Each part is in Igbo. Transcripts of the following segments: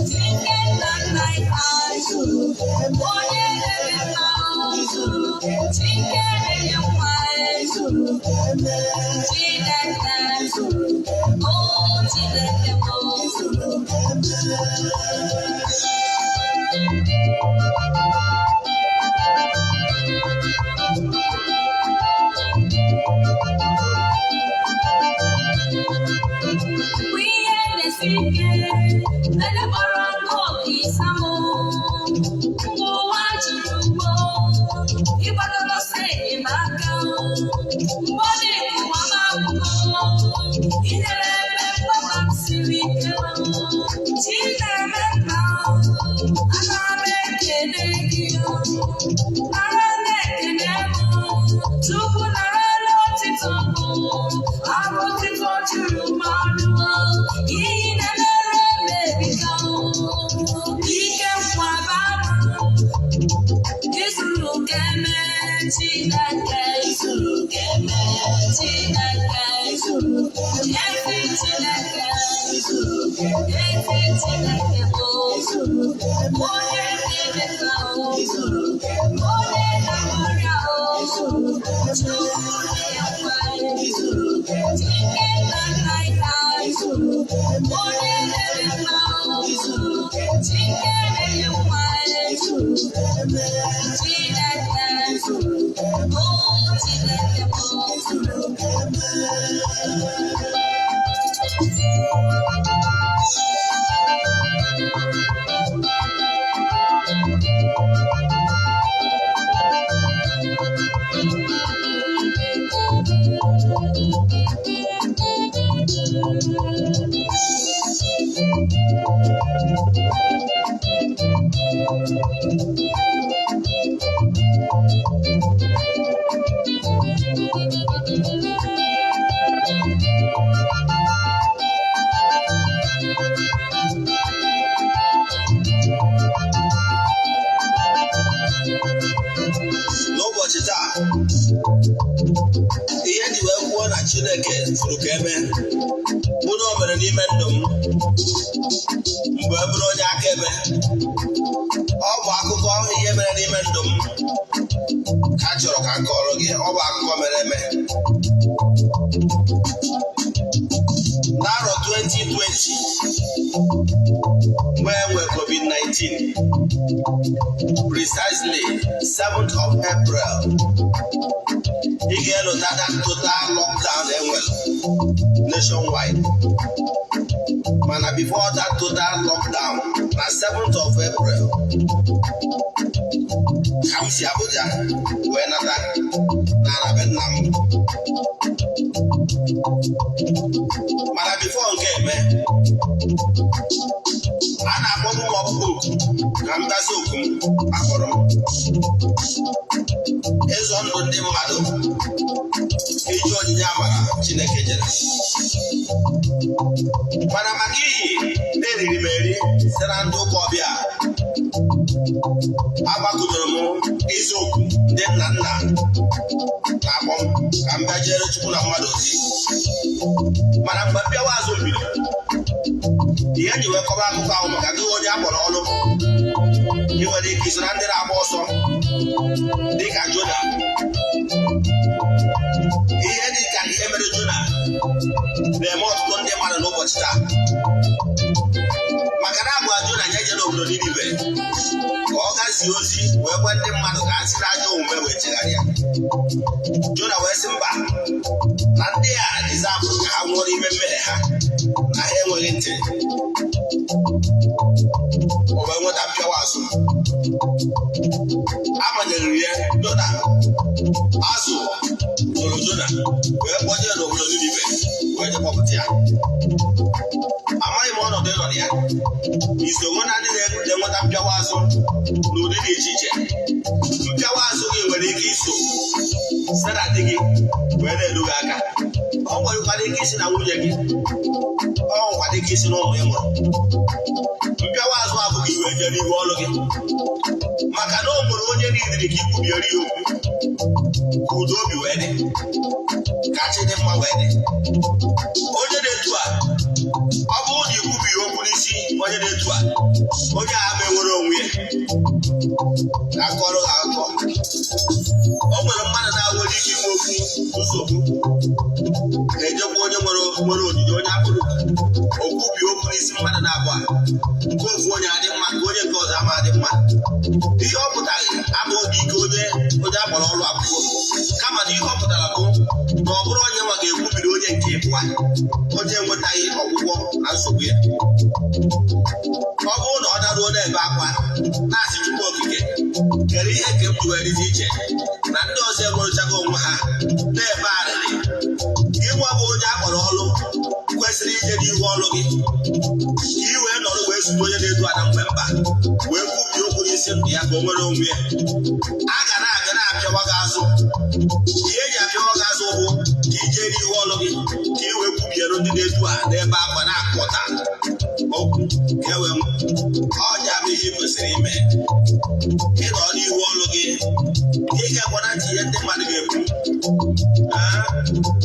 Chineke nna nna ha, onye na-eme mma, Chineke na-enye nwa, Chineke, o Chineke m. Mgbe ihe na-esi ike, elekpọrọ nkụ ọkụ ịsamụ. Mgbe ụwa juru ugbo, ịgbadoro ọsọ enyemaka. Mgbe ọ dị ka ụwa m agwụgo, inyere ebe mgbaba m siri ike. Chi na-eme mma, ana m ekele gị. Nara na-ekele m, Chukwu nara n'otito m. Abụ otito juru m ọnụ, ihe na-emere m erika. Ike nkwaba m, izuru keme, Chineke, izuru keme, Chineke, ezi Chineke, ezi Chineke bụ onye na-emeta, onye na-agwọrịa, Chukwu na-enye, Chineke nna nna ha, onye na-eme mma, Chineke na-enye nwa, Chineke, o Chineke bụ. N'ụbọchị taa, ihe ji wee kwuo na Chineke furu ka eme bụ na o mere n'ime ndụ m mgbe e bụrụ onye akaebe. Ọ bụ akụkọ ihe mere n'ime ndụ m ka a chọrọ ka m kọrọ gị. Ọ bụ akụkọ mere eme n'arọ 2020, mgbe e nwere COVID-19, precisely 7th of April. Ị ga-elota that total lockdown enwere nationwide. Mana before that total lockdown, na 7th of April ka m si Abuja wee nata n'ala be nna m. Mana before nke eme, a na-akpọbu m ọkpụkpọ oku ka m gazi oku m akpọrọ m ịzọ ndụ ndị mmadụ, iji onyinye amara Chineke nyere. Mana maka ihi na-eriri m eri site na ndị ụka ọbịa, agbakụdoro m ịza oku ndị nna nna na-akpọ m ka m bịa jere Chukwu na mmadụ ozi. Mana mgbe m bịawa azụ mbido, ihe ji wee kọba akụkọ ahụ maka gị onye a kpọrọ ọlụ, ị nwere ike iso na ndị na-agba ọsọ dịka Jona. Ihe dị ka ihe mere Jona na-eme ọtụtụ ndị mmadụ n'ụbọchị taa, maka na agwa Jona ya eje n'obodo Ninive ka ọ gazie ozi wee gwa ndị mmadụ ka ha si n'ajọ omume wee chegharịa. Jona wee sị mba, na ndị a deserve ka ha nwụọ n'ime mmehie ha, na ha enweghị ntị. O wee nweta mpịawa azụ amanyere ya Jona. Azụ tụrụ Jona wee kpọnye ya n'obodo Ninive wee je kpọpụta ya. Amaghị m ọnọdụ ịnọ na ya, isongo na ndị na-enweta mpịawa azụ n'ụdị dị iche iche. Mpịawa azụ gị nwere ike iso site na di gị wee na-eru gị aka. Ọ nwerekwara ike isi na nwunye gị, ọ nwekwara ike isi n'ụmụ ị mụrụ. Mpịawa azụ abụghị iwe jee n'ihu ọrụ gị, maka na o nwere onye niile ka ikwubiere ya okwu ka udo obi wee dị, ka chi dị mma wee dị. Onye na-etu a, ọ bụrụ na ikwubighị okwu n'isi Onye na-etu a, onye a ama enwere onwe ya. Ka akọrọ ha akụkọ, o nwere mmadụ na-nwere ike inwe ofu nsogbu, na-ejekwa onye nwere onyinye, onye akpụrụ okwubi okwu n'isi mmadụ na-abụ a, nke ofu onye adị mma, nke onye nke ọzọ ama adị mma. Ihe ọ pụtaghị abụghị ike onye akpọrọ ọrụ abụọ, kama na ihe ọ pụtara bụ na ọ bụrụ onye nwa ga-ekwubiri onye nke ịbụa, onye enwetaghị ọgwụgwọ na nsogbu ya. Ọ bụrụ na ọ daruo n'ebe akwa na-asị, "Chukwu Okike, kere ihe nke m ji wee dịzi iche na ndị ọzọ enwerechago onwe ha," na-ebe arịrị, ịnwa bụ onye akpọrọ ọrụ kwesịrị ije n'ihu ọrụ gị ka ị wee nọrọ wee zute onye na-edu ana mgbe mba wee kwubie okwu n'isi ndụ ya ka o nwere onwe ya, a ga na-abịa na-apịawa gị azụ. Ihe eji apịawa gị azụ bụ ka ije n'ihu ọrụ gị, ka ị wee kwubiere ndị na-edu a n'ebe akwa na-akụ ụta okwu, ka e wee ọnya bụ ihe ị kwesịrị ime. Ịnọ n'ihu ọrụ gị, ị ga-ekwana ntị ihe ndị mmadụ ga-ekwu.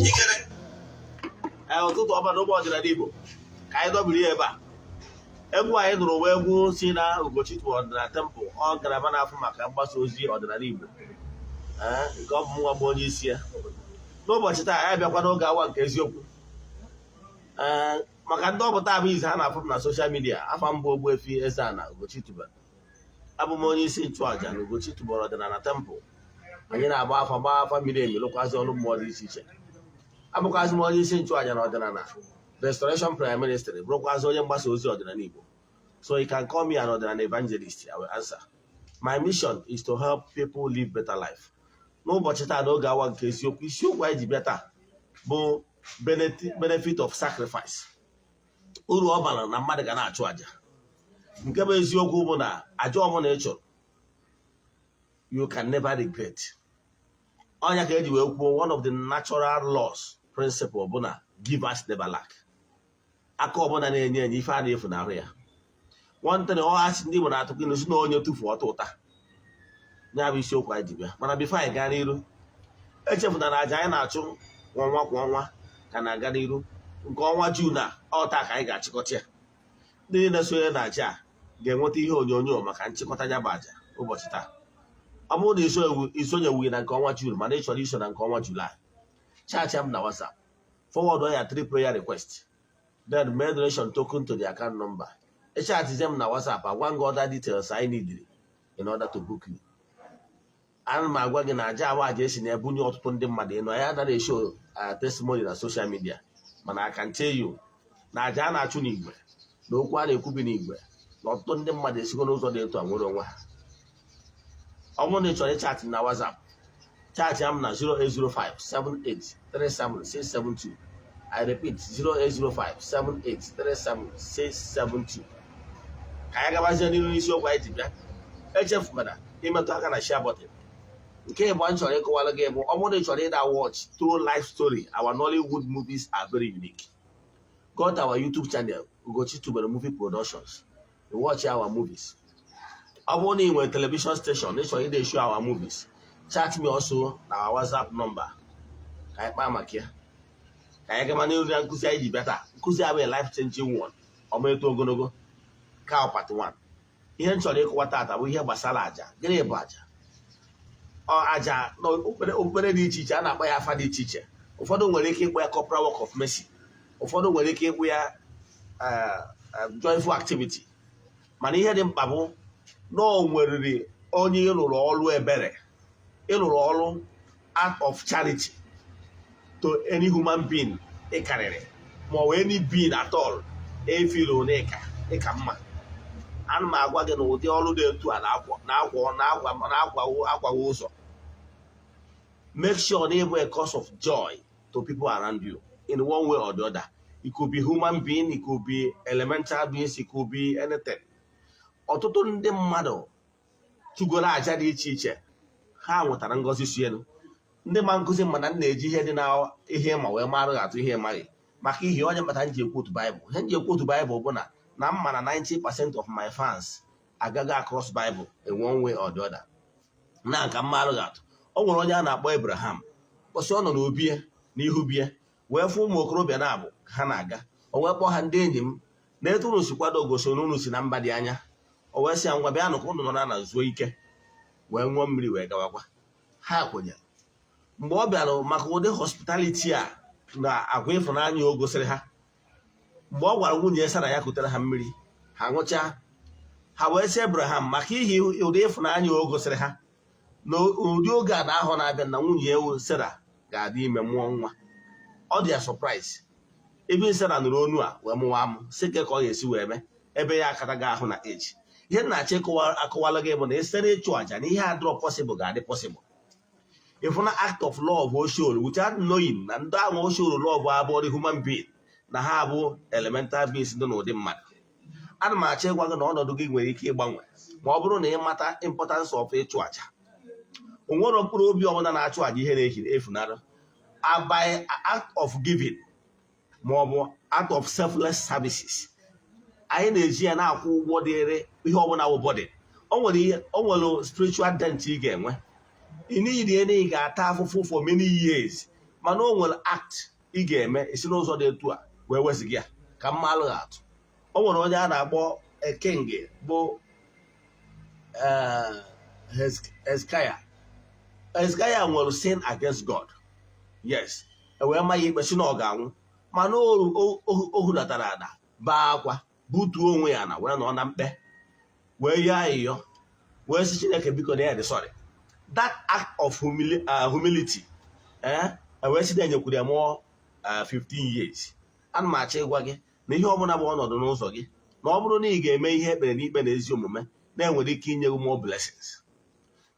Ikere. Ee, ụtụtụ ọma n'ụmụ ọdịnala Igbo. Ka anyị dọbiri ya ebe a. Egwu anyị nụrụ wee egwu si na Ugochi Ọdịnala Temple, ọ ngalaba na-afụ maka mgbasa ozi ọdịnala Igbo. Ee, nke ọ bụ nwa bụ onye isi ya. N'ụbọchị taa, anyị abịakwa n'oge awa nke eziokwu. Ee, maka ndị ọ bụ taa bụ izu ha na-afụ m na social media, afa mbụ Ogbuefi Eze-Ana Ugochi Tubelu. Abụ m onye isi nchụàja na Ugochi Tubelu Ọdịnala Temple. Anyị na-agba afa, gbaa afa miri emi, lụkwazị ọrụ mmụọ dị iche iche. Abụkwazị m onye isi nchụàja na ọdịnala Restoration Prayer Ministry, bụrụkwazị onye mgbasa ozi ọdịnala Igbo. So you can call me an ọdịnala evangelist, I will answer. My mission is to help people live better life. N'ụbọchị taa, n'oge awa nke eziokwu, isiokwu anyị ji bịa taa bụ benefit of sacrifice, uru ọ bara na mmadụ ga na-achụ àjà. Nke bụ eziokwu bụ na àjà ọbụla ị chụrụ, you can never regret. Ọnya ka eji wee kwuo, one of the natural laws principle bụ na givers never lack. Aka ọbụla na-enye enye, ife a na-efu n'ahụ ya. Nwantịrị ọghasị ndị Igbo na-atụkwa ilu si na onye tufuo ọtọ ụta. Ya bụ isiokwu anyị ji bịa. Mana before anyị gaa n'iru, echefuna na aja anyị na-achụ kwa ọnwa kwa ọnwa ka na-aga n'iru. Nke ọnwa June a, ọ taa ka anyị ga-achịkọta ya. Ndị niile sonye na aja a ga-enweta ihe onyonyo maka nchịkọta ya bụ aja ụbọchị taa. Ọ bụrụ na isonyewughị na nke ọnwa June, mana ị chọrọ iso na nke ọnwa July, chat m na WhatsApp, forward ya three prayer request, then make donation token to the account number. Ịchatizie m na WhatsApp, agwa gị other details I need in order to book you. Ana m agwa gị na aja awa aja esi na-ebunye ọtụtụ ndị mmadụ ịnọ ya anaghị eshow testimony na social media, mana I can tell you na aja a na-achụ n'igwe na okwu a na-ekwubi n'igwe na ọtụtụ ndị mmadụ esigo n'ụzọ dị etu a nwere onwe ha. Ọ bụrụ na ị chọrọ ịchat na WhatsApp, chat m na 08057837672. I repeat, 08057837672. Ka anyị gabazie n'iru n'isiokwu anyị ji bịa. Echefukwana imetụ aka na share button. Nke ịbụ m chọrọ ịkọwara gị bụ, ọ bụrụ na ị chọrọ ịda watch true life story, our Nollywood movies are very unique. Go to our YouTube channel, Ugochi Tubelu Movie Productions, you watch our movies. Ọ bụrụ na ị nwere television station, ị chọrọ ịda show our movies, chat me also na our WhatsApp number ka anyị kpaa maka ya. Ka anyị gaba n'iru na nkụzi anyị ji bịa taa. Nkụzi abụghị life changing one, ọma eto ogologo ka part 1. Ihe m chọrọ ịkọwa taata bụ ihe gbasara àjà. Gịnị bụ àjà? Ọ àjà na okpukpere dị iche iche a na-akpọ ya afa dị iche iche. Ụfọdụ nwere ike ịkpọ ya corporal work of mercy, ụfọdụ nwere ike ịkpọ ya joyful activity, mana ihe dị mkpa bụ na o nweriri onye ịlụrụ ọrụ ebere, ịlụrụ ọrụ act of charity to any human being ịkarịrị, ma ọ bụ any being at all efiro na ịka mma. Ana m agwa gị na ụdị ọrụ dị etu a na-akwa na-akwa na-akwa na-akwawo akwawo ụzọ. Make sure na ịbụ a cause of joy to people around you in one way or the other. It could be human being, it could be elemental beings, it could be anything. Ọtụtụ ndị mmadụ chụgoro aja dị iche iche, ha nwetara ngọzi si elu. Ndị ma nkụzi mana m na-eji ihe dị na ihe ma wee marụ atụ ihe maghị maka ihe onye mkpata m ji ekwu otu Baịbụl. Ihe m ji ekwu otu Baịbụl bụ na m ma na 90% of my fans agaghị across Bible in one way or the other. Na nka mmarụ gị atụ, o nwere onye a na-akpọ Abraham. Kwụsị, ọ nọ n'obi ya n'ihu bie wee fụ ụmụ okorobịa na-abụ ka ha na-aga. O wee kpọọ ha, "Ndị enyi m, Na etu unu si kwado gosi na unu si na mba dị anya. O wee sị ya, "Ngwa, bịanụ ka unu nọ na zuo ike, wee ṅụọ mmiri, wee gawakwa." Ha kwenyere. Mgbe ọ bịara, maka ụdị hospitality a na agwa ịfụnanya o gosiri ha, mgbe ọ gwara nwunye Sara ya kutere ha mmiri, ha ṅụchaa, ha wee sị Abraham, maka ihi ụdị ịfụnanya o gosiri ha, na ụdị oge a na ahọ na-abịa na nwunye ewu Sara ga-adị ime, mụọ nwa. Ọ dị ya surprise. Ebe Sara nụrụ onu a wee mụwa amụ, sị ke ka ọ ga-esi wee mee ebe ya akata ahụ na eji ihe nna-achọ akọwala gị bụ na site n'ịchụ àjà na ihe adịrọ possible ga-adị possible. Ịfụna act of love o showed without knowing na ndị ahụ o showed love abụọ the human being, na ha abụ elemental beings dị n'ụdị mmadụ. Ana m achọ ịgwa gị na ọnọdụ gị nwere ike ịgbanwe ma ọ bụrụ na ị mata importance of ịchụ àjà. O nwere mkpụrụ obi ọbụla na-achụ àjà ihe na-ehi efunara by act of giving ma ọ bụ act of selfless services. Anyị na-eji ya na-akwụ ụgwọ dịrị ihe ọbụla wụ body. O nwere ihe, o nwere spiritual dent ị ga-enwe n'ihi na ị ga-ata afụfụ for many years, mana o nwere act ị ga-eme esi n'ụzọ dị etu a wee wezụga ya. Ka mma alụghị atụ, o nwere onye a na-akpọ king bụ Hezekiah. Hezekiah nwere sin against God, yes, e wee ma ya ikpe si na ọ ga-anwụ, mana o hulatara ala, baa akwa, butuo onwe ya na wee nọ na mkpe, wee yọọ ayịyọ, wee sị Chineke biko na ya dị sorry. That act of humility, wee sị na enyekwuru ya mụọ 15 years. Ana m achọ ịgwa gị na ihe ọbụla bụ ọnọdụ n'ụzọ gị, na ọ bụrụ na ị ga-eme ihe ekpere n'ikpe na ezi omume, na-enwere ike inye gị more blessings.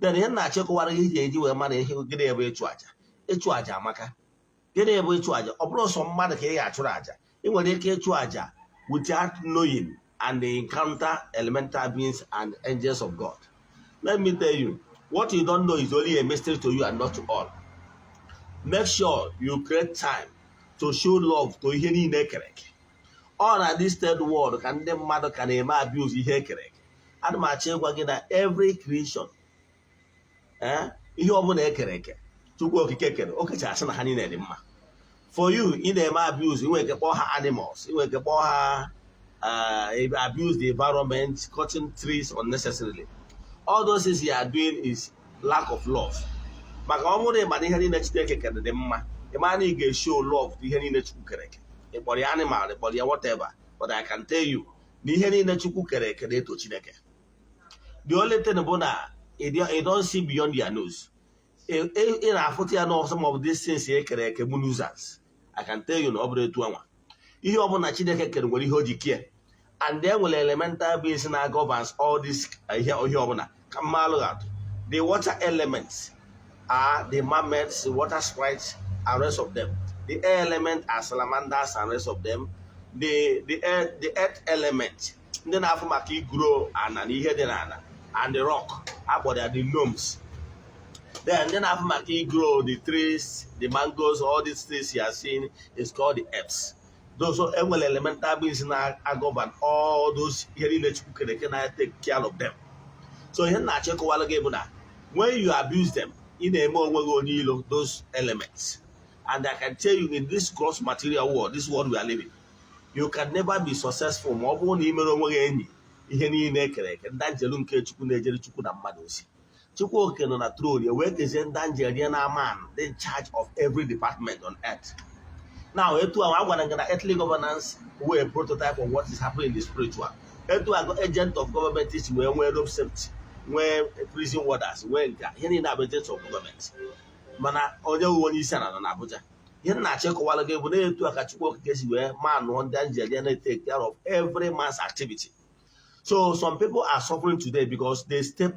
Then ihe m na-achọ ịkọwara gị iji eji wee mara ihe gịnị bụ ịchụ àjà. Ịchụ àjà amaka. Gịnị bụ ịchụ àjà? Ọ bụrụ sọ mmadụ ka ị ga-achụrụ àjà, ị nwere ike ịchụ àjà without knowing and encounter elemental beings and angels of God. Let me tell you, what you don't know is only a mystery to you and not to all. Make sure you create time to show love to ihe niile ekere eke. Ọ na this third world ka ndị mmadụ ka na-eme abuse ihe ekere eke. Ana m achọ ịgwa gị na every creation, ihe ọbụla ekere eke Chukwu Okike kere, o kechara sị na ha niile dị mma. For you, ị na-eme abuse, ị nwere ike kpọọ ha animals, ị nwere ike kpọọ ha abuse the environment, cutting trees unnecessarily. All those things you are doing is lack of love. Maka ọ bụrụ ịma na ihe niile Chineke kere dị mma, ị mara na ị ga-eshow love to ihe niile Chukwu kere eke. Ị kpọrọ ya animal, ị kpọrọ ya whatever, but I can tell you na ihe niile Chukwu kere eke na-eto Chineke. The only thing bụ na you don't see beyond your nose. Ị na-afụta ya na some of these things e kere eke bụ nuisance. I can tell you na ọ bụrụ etu anwa, ihe ọbụla Chineke kere nwere ihe o ji kie, and e nwere elemental beings na governs all this ihe. Ihe ọbụla ka mma alụghị atụ, the water elements are the mermaids, the water sprites and rest of them. The air element are salamanders and rest of them. The earth element, ndị na-afụ maka iguro ana na ihe dị n'ala and the rock, akpọrọ ya the gnomes. Then ndị na-afụ maka igro the trees, the mangoes, all these things you are seeing is called the herbs. Those enwere elemental beings na-govern all those ihe niile Chukwu kere eke, na take care of them. So ihe m na-achọ ịkọwara gị bụ na when you abuse them, ị na-eme onwe gị onye ilo those elements. And I can tell you, in this gross material world, this world we are living, you can never be successful ma ọ bụrụ na ị mere onwe gị enyi ihe niile ekere eke, ndị anjelu nke Chukwu na-ejere Chukwu na mmadụ ozi. Chukwu Okike nọ na throne ya wee kezie ndị anjel ya na man dị in charge of every department on earth. Now, etu ahụ a gwara gị na earthly governance wee prototype of what is happening in the spiritual, etu a agent of government si wee nwee road safety, nwee prison warders, nwee nka ihe niile abụ agents of government, mana onye wu onye isi ala nọ n'Abuja. Ihe m na-achọ ịkọwara gị bụ na etu a ka Chukwu Okike si wee manụọ ndị anjel ya na-take care of every man's activity. So some people are suffering today because they step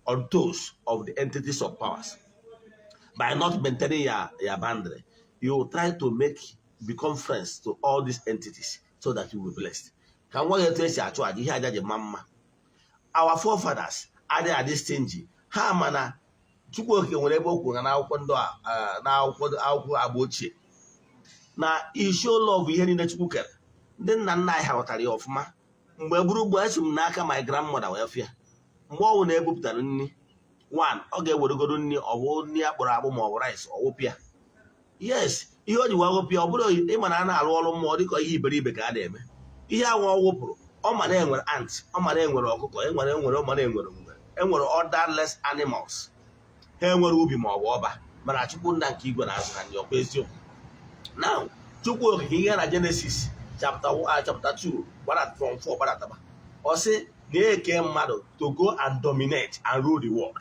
on toes of the entities of powers by not maintaining your boundary. You try to make become friends to all these entities so that you will be blessed. Ka nwa gị etu esi achụ aja, ihe aja ji mma mma. Our forefathers adịghị adị stingy. Ha ma na Chukwu Okike nwere ebe o kwuru na n'akwụkwọ ndị n'akwụkwọ akwụkwọ agba ochie na isi ụlọ bụ ihe niile Chukwu kere. Ndị nna nna anyị ha ghọtara ya ọfụma. Mgbe gburugburu esi m n'aka my grandmother wee fịa, mgbe ọnwụ na-ebupụtara nri one, ọ ga-eweregoro nri, ọ bụ nri akpọrọ akpụ ma ọ bụ rice, ọ wụpịa. Yes, ihe o ji wee wụpịa, ọ bụrụ ịma na a na-arụ ọrụ mmụọ dịka ihe iberibe ka a na-eme. Ihe ahụ ọ wụpụrụ, ọ ma na enwere ant, ọ ma na enwere ọkụkọ, enwere, ọ ma na enwere ngwere, enwere other less animals. Ha enwere ubi ma ọ bụ ọba, mana Chukwu nna nke igwe na-azụ ha ndị ọkwa eziokwu. Now, Chukwu Okike, ihe na Genesis chapter 1, chapter 2, gbara from 4 gbadataba, ọ sị na eke mmadụ to go and dominate and rule the world.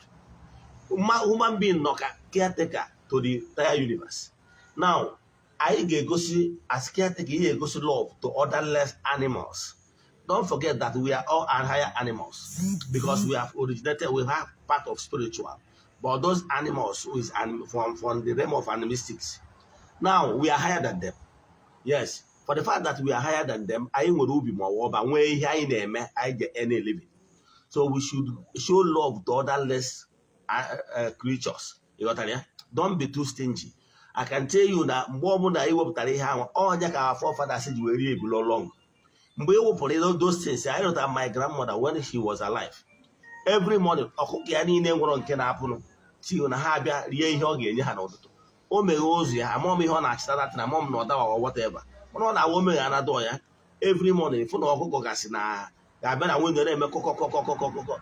Human being nọ ka caretaker to the entire universe. Now, anyị ga-egosi as caretaker, ihe egosi love to other less animals. Don't forget that we are all higher animals because we have originated, we have part of spiritual, but those animals who is from the realm of animistics. Now, we are higher than them. Yes, for the fact that we are higher than them, anyị nwere ubi ma ọ bụ ọba, nwee ihe anyị na-eme, anyị ji earn a living. So we should show love to other less creatures. Ịghọtara ya? Don't be too stingy. I can tell you na mgbe ọbụla ị wepụtara ihe ahụ, ọnya ka our forefathers ji wee rie ebulu long. Mgbe ị wepụrụ those things, I know my grandmother, when she was alive, every morning, ọkụkọ ya niile nwere nke na-apụnụ till na ha abịa rie ihe ọ ga-enye ha n'ụtụtụ. O meghee ụzọ ya, amụọ m ihe ọ na-achịta datị na amụọ m na ọ dawa, whatever, mana ọ na-awa omeghe ana dọọ ya every morning, fụ na ọkụkọ gasị na ga-abịa na window na-eme kọkọkọkọkọkọ.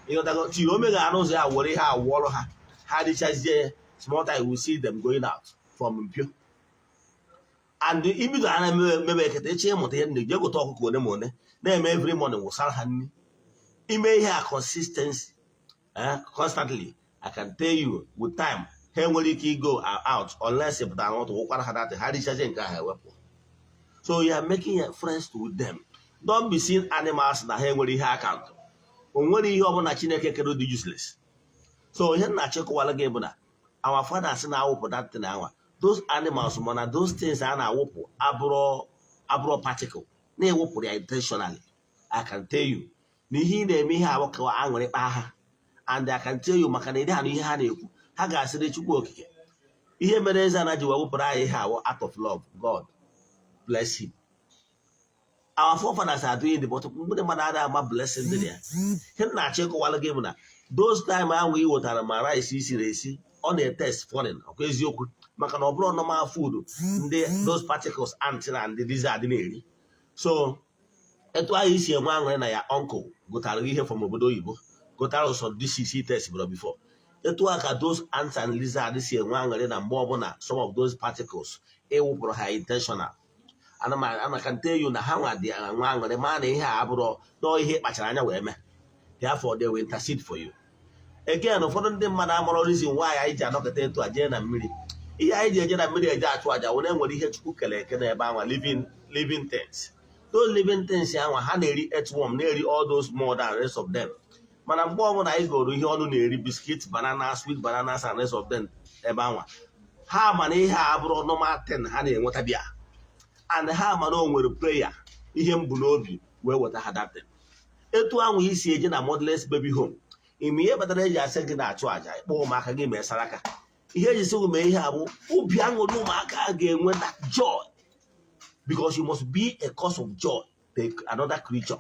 Ịghọtago? Till o meghe anụ ụzọ ya, were ihe awụọrọ ha, ha dịchazie ya. Small time, we see them going out from mpio. And ibido ha na-emebe eketa echi ịmụta ihe nne, jee gote ọkụkọ one ma one na-eme every morning, wụsara ha nri. Ime ihe a consistency, constantly, I can tell you, with time, ha enwere ike go out unless ị pụtara n'ụtụ wụkwara ha datị, ha richazie nke ahụ ewepụ. So you are making your friends with them. Don't be seeing animals na ha enwere ihe account. O nwere ihe ọbụla Chineke kere dị useless. So ihe nna achịkọwara gị bụ na our fathers na-awụpụ that thing anwa, those animals, mana those things a na-awụpụ abụrụ abụrụ particle na-ewepụrụ ya intentionally. I can tell you na ihe ị na-eme ihe abụ ka aṅụrị kpaa ha. And I can tell you, maka na ịdị ha na ihe ha na-ekwu, ha ga-asịrị Chukwu Okike, ihe mere eze ana ji wee wepụrụ anyị ihe awụ out of love. God bless him. Our forefathers are doing the, but ndị mmadụ adịghị ama blessing dị na ya. Ihe m na-achọ ịkọwara gị bụ na those time ahụ ị wetara ma rice isiri esi, ọ na-etaste foreign, ọkwa eziokwu? Maka na ọ bụrụ normal food ndị those particles, ant na ndị lizard na-eri. So etu ahụ isi enwe aṅụrị na ya uncle gụtara gị ihe from obodo oyibo, gụtara ụsọ dishes test bụrụ before, etu a ka those ants and lizard si enwe aṅụrị na mgbe ọbụla some of those particles ịwụpụrụ ha intentional. Ana m ana can tell you na ha nwa dị enwe aṅụrị, ma na ihe a abụrụ nọọ ihe kpachara anya wee mee. Therefore, they will intercede for you. Again, ụfọdụ ndị mmadụ amụrụ reason why anyị ji anọkọta etu a jee na mmiri. Ihe anyị ji eje na mmiri eje achụ àjà were nwere ihe Chukwu kere eke n'ebe anwa, living things. Those living things anwa, ha na-eri earthworm, na-eri all those mud and rest of them. Mana mgbe ọbụla anyị goro ihe ọnụ na-eri, biscuit, banana, sweet bananas and rest of them ebe anwa, ha ma na ihe a abụrụ normal thing ha na-enweta bịa, and ha ma na o nwere prayer ihe m bụ n'obi wee weta ha that thing. Etu ahụ isi eje na motherless baby home, ime ihe kpatara eji asị gị na-achụ àjà, ịkpọ ụmụaka gị mee saraka. Ihe eji sị gị mee ihe a bụ obi aṅụrị ụmụaka ga-enwe, that joy, because you must be a cause of joy to another creature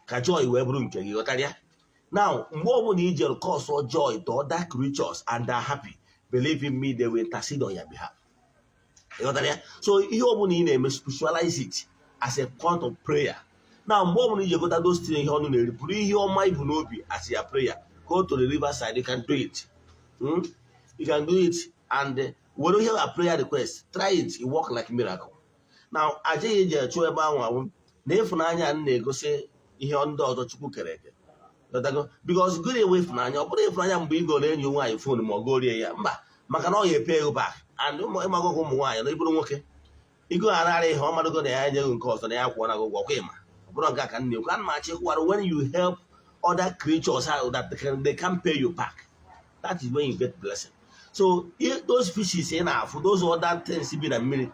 ka joy wee bụrụ nke gị. Ghọtara ya? Now, mgbe ọbụla i jere cause joy to other creatures and they are happy, believe in me, they will intercede on your behalf. Ịghọtara ya? So ihe ọbụla ị na-eme, spiritualize it as a point of prayer. Now, mgbe ọbụla iji egota those things ihe ọnụ na-eri, bụrụ ihe ọma ibu n'obi as your prayer, go to the river side. You can do it. You can do it and were ihe a prayer request. Try it, it work like miracle. Now, aja ya eji achụ ebe ahụ awụ na ịfụnanya m na-egosi ihe ndị ọzọ Chukwu kere eke. Ghọtago? Because gịnị ewe ịfụnanya? Ọ bụrụ ịfụnanya mgbe ị goro enyi nwaanyị phone ma ọ gorie ya, mba, maka na ọ ya epe ego back. And ịmago ụmụ nwaanyị na ịbụrụ nwoke igo anara ihe ọ madogo na ya enyeghị nke ọzọ na ya kwụọ na gị ụgwọ kwa. Ịma ọ bụrụ nke a ka m na-ekwu, ana m achọ ịkwụwara, when you help other creatures how that they can pay you back, that is when you get blessing. So if those fishes ị na-afụ, those other things bi na mmiri,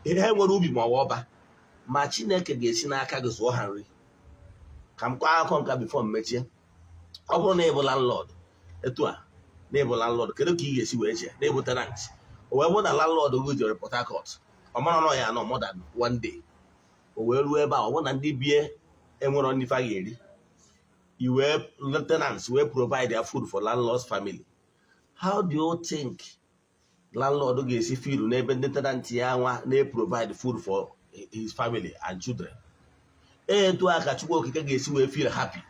ha nwere ubi ma ọ bụ ọba, ma Chineke ga-esi n'aka gị zụọ ha nri. Ka m kọọ akụkọ nka before m mechie. Ọ bụrụ na ị bụ landlord, etu a na ịbụ landlord, kedu ka ị ga-esi wee chee na ịbụ tenant, o wee bụrụ na landlord gị jere Port Harcourt, ọ mara nọ ya nọ more than one day, o wee ruo ebe a, ọ bụrụ na ndị bie enwero ndị fa ga-eri, i wee tenants wee provide their food for landlord's family, how do you think landlord ga-esi feel n'ebe ndị tenant ya nwa na-provide food for his family and children. Etu a ka Chukwu Okike ga-esi wee feel happy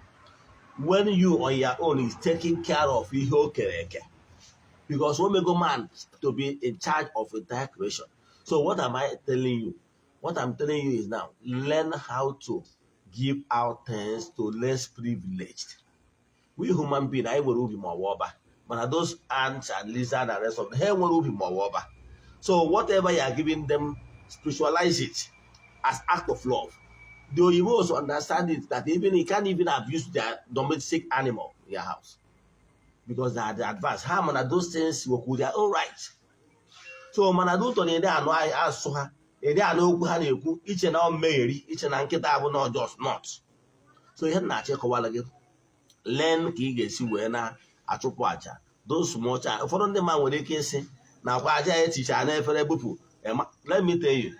when you on your own is taking care of ihe o kere eke, because o mego man to be in charge of entire creation. So what am I telling you? What I'm telling you is, now learn how to give out things to less privileged. We human being, anyị nwere ubi ma ọ bụ ọba, mana those ants and lizard and rest of them, ha enwere ubi ma ọ bụ ọba. So whatever you are giving them, spiritualize it as act of love. The oyibos understand it, that even you can't even abuse their domestic animal in your house because they are the advanced ha, mana those things work with their own right. So mana ụtọ na ede anụ asụsụ ha, ede anụ okwu ha na-ekwu, iche na ọ mmegheri, iche na nkịta abụ na just not so. Ihe m na-achọ ịkọwara gị, learn ka ị ga-esi wee na-achụpụ aja those small child. Ụfọdụ ndị mmadụ nwere ike ịsị na akwa aja ya etichara n'efere bupụ. Let me tell you,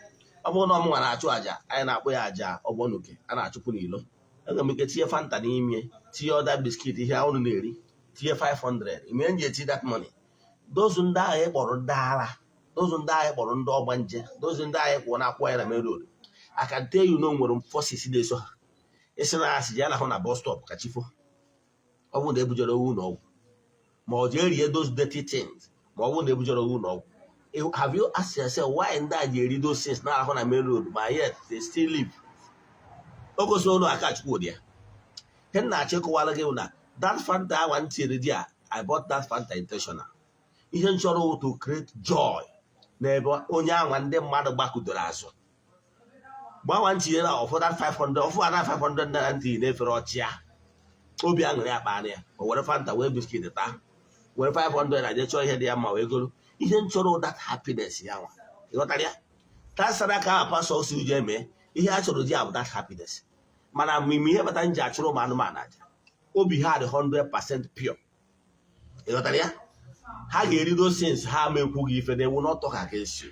ọ bụrụ na ọ mụnwa na-achụ aja, anyị na-akpọ ya aja ọgbọnuke, a na-achụpụ n'ilo, enwere m ike tinye Fanta n'ime, tinye other biscuit, ihe unu na-eri, tinye 500 ime m ji eti that money. Those ndị ahụ ị kpọrọ ndị ara, those ndị ahụ ị kpọrọ ndị ọgbanje, those ndị ahụ kwụ na-akwụ ya na main road, I can tell you na o nwere forces na-eso ha. Isi na asị ji alahụ na bus stop ka chifo, ọ bụrụ na ebujere owu ụlọ ọgwụ, ma ọ jee rie those dirty things, ma ọ bụrụ na ebujere owu ụlọ ọgwụ. Have you asked yourself why ndị a ji eri those things na-ahụ na main road, ma yet they still live? O gosi ụlọ aka Chukwu dị ya. Ihe m na-achọ ịkọwara gị bụ na that Fanta awa m tinyere di a, I bought that Fanta intentional. Ihe m chọrọ wụ to create joy n'ebe onye anwa ndị mmadụ gbakudoro azụ. Mgbe anwa m tinyere ụfọdụ 500, ọfụ na 500 naira ntị na-efere ọchị ya, obi aṅụrị akpa ya, o were Fanta wee biscuit taa, were 500 na jee chọọ ihe dị ya mma wee goro. Ihe m chọrọ, that happiness ya nwa, ịghọtara ya? Ta sadaka ahụ pastor si uje mee, ihe a chọrọ ji abụ that happiness. Mana amamihe ihe kpata m ji achụrụ ụmụ anụmanụ aja, obi ha dị 100% pure, ịghọtara ya? Ha ga-eri those things, ha ma ekwughị ife na ewu not talk against you.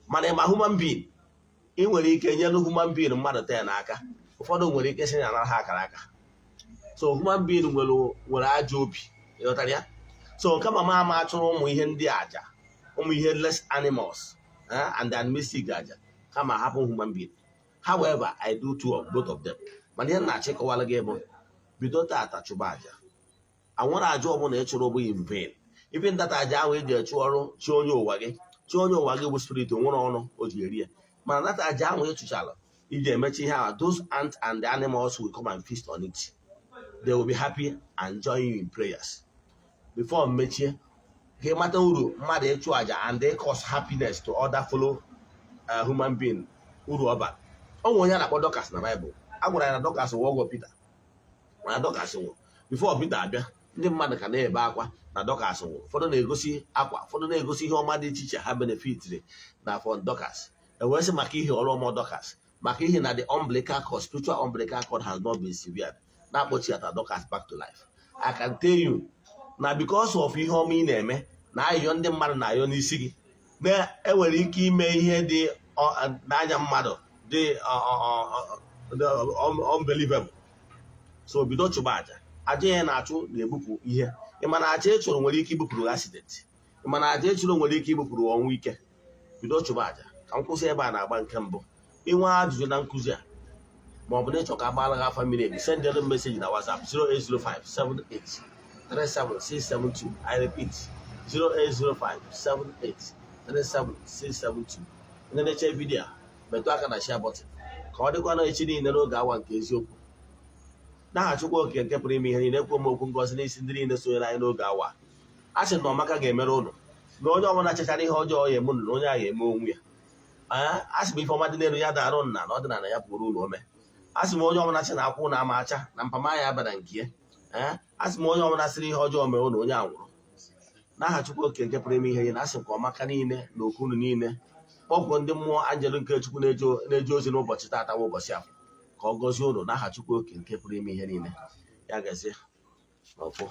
Mana ịma human being, ị nwere ike nyere human being mmadụ 10 n'aka, ụfọdụ nwere ike sị na anara ha akara aka. So human being nwere ajọ obi, ịghọtara ya? So kama ma ama achụrụ ụmụ ihe ndị aja, ụmụ ihe less animals and animistic aja, kama hapụ human being. However, I do two of both of them. Mana ihe m na-achọ ịkọwara gị bụ, bido tata chụba aja. Anwere aja ọbụla ị chụrụ bụ in vain. Even that aja ahụ eji echụ ọrụ chi onye ụwa gị, chi onye ụwa gị bụ spirit nwere ọnụ o ji eri ya, mana that aja ahụ ị chụchara iji emechi ihe ahụ, those ants and the animals will come and feast on it. They will be happy and join you in prayers. Before mmechie, ka ị mata uru mmadụ ịchụ aja and they cause happiness to other fellow human being, uru ọ bara. O nwere onye a na-akpọ Dorcas na Baịbụl. A gwara ya na Dorcas wụ ọgọ Pita, mana Dorcas nwụrụ before Pita abịa. Ndị mmadụ ka na-ebe akwa na Dorcas nwụrụ. Ụfọdụ na-egosi akwa, ụfọdụ na-egosi ihe ọma dị iche iche ha benefitiri na from Dorcas. Ewee sị maka ihe ọrụ ọma Dorcas, maka ihe na the umbilical cord, spiritual umbilical cord has not been severed, na-akpọchiata Dorcas back to life. I can tell you na because of ihe ọma ị na-eme na ayịyọ ndị mmadụ na-ayọ n'isi gị, na enwere ike ime ihe dị n'anya mmadụ dị unbelievable. So bido chụba aja. Aja ya na-achụ na-ebupụ ihe. Ị ma na aja ị chụrụ nwere ike ibupụrụ accident? Ị ma na aja ị chụrụ nwere ike ibupụrụ ọnwụ ike? Bido chụba aja. Ka m kwụsị ebe a na-agba nke mbụ. Inwe ajụjụ na nkụzi a, ma ọ bụ na ịchọ ka agbaala gị afa miri emi, send message na WhatsApp 0805 78 37672. I repeat, 0805 78 37672. Ndị na-eche video a, metụ aka na share button. Ka ọ dịkwa na echi niile n'oge awa nke eziokwu. N'aha Chukwu Okike nke pụrụ ime ihe niile, ekwu m okwu ngọzi n'isi ndị niile sonyere anyị n'oge awa a. Sị na ọmaka ga-emere ụnụ, na onye ọbụla chechara ihe ọjọọ ya eme ụnụ, na onye ahụ eme onwe ya. A sị m ife ọma dị n'elu ya darụ nna na ọdịnala ya pụrụ ụlọ ome. A sị m onye ọbụla sị na akwụ na ama acha na mpama ya abara nke ya. A sị m onye ọbụla sịrị ihe ọjọọ mere ụnụ, onye anwụrụ. N'aha Chukwu Okike nke pụrụ ime ihe niile, asị m ka ọmaka niile na okwu unu niile kpọkwuo ndị mmụọ anjelu nke Chukwu na-eje ozi n'ụbọchị taata bụ ụbọchị afọ, ka ọ gọzie unu n'aha Chukwu Okike nke pụrụ ime ihe niile. Ya gazie n'ọfọ.